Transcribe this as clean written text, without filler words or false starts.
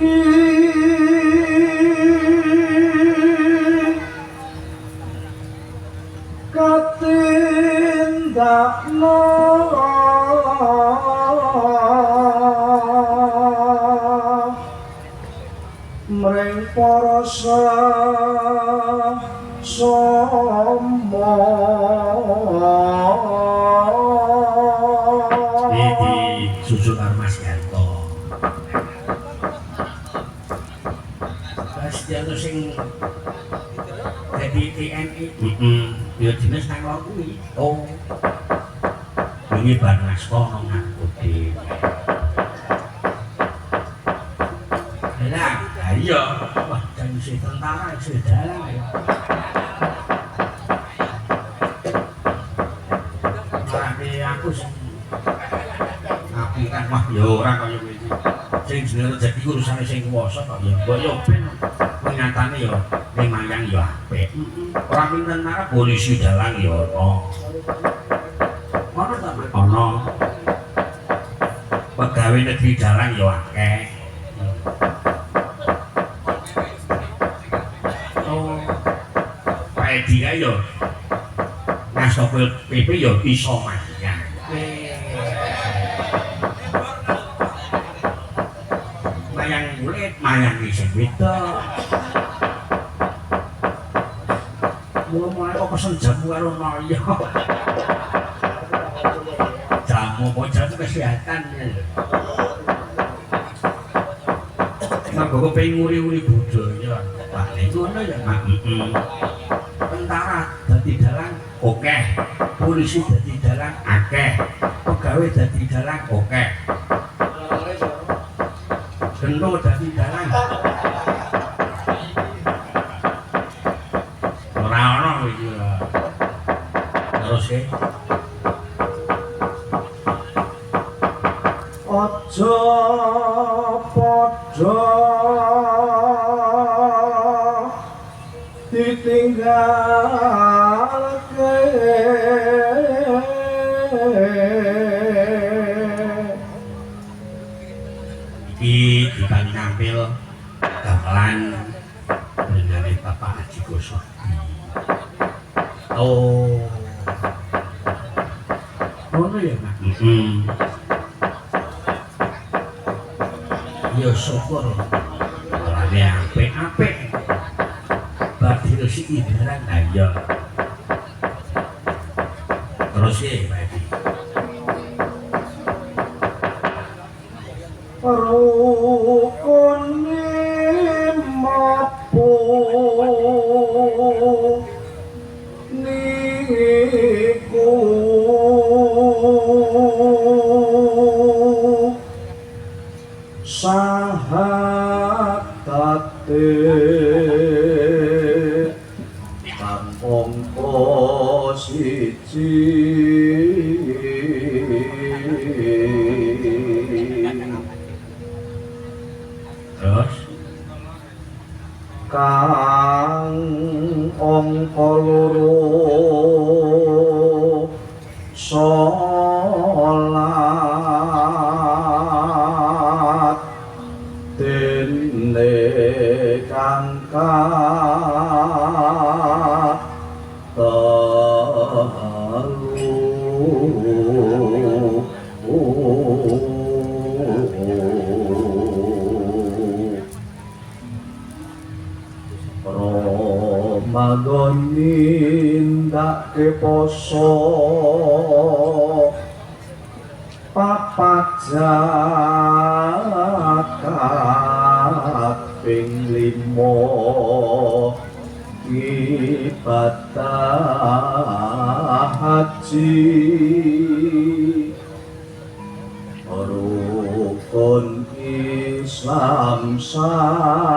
iki katindakno mring para sama. Iki susul karo Mas Yanto. Mas Yanto sing dadi TNI. Heeh. Ya dinas nang lor kuwi. Oh. Wingi bar ngasto nang nganggo. Lah, iya. Wah, jan isih tentara isih dalang ya. Marake aku sing ngapikan wah ya ora kaya kowe iki. Sing jenenge rejeki urusane sing kuwasa kok ya. Mbok yo ben nyatane ya ning mayang ya apik. Ora mung tentara polisi dalang ya ana. Ana ta, Mas? Ana. Pegawai negeri dalang ya akeh. Oh. Pak Edi kae ya ngasto PP ya iso mayang. Mayang kulit, mayang sing wedok. Mula-mula kok pesen jamu karo Noyo. Jamu apa jamu kesehatan ya. Mangga kepengin nguri-uri budaya. Wah, iku ngono ya, Mak. Heeh. Tentara dadi dalang akeh, polisi dadi dalang akeh, pegawai dadi dalang akeh. Gento dadi dalang. Ora ana iki. Terus e aja padha ditinggalke iki dikali nampil gamelan dengan Bapak Haji Kuswadi. Oh. Ngono ya, Mas? Heeh. Ya syukur. Orane apik-apik. Bar diresiki barang ha iya. Terus e, Pak Edi. Rukune mapu niku sahatate kang angka siji. Terus kang angka loro salat dene kang telu. Ramadan nindakake poso papat zakat ping 5 ibadah haji rukun Islam sampun.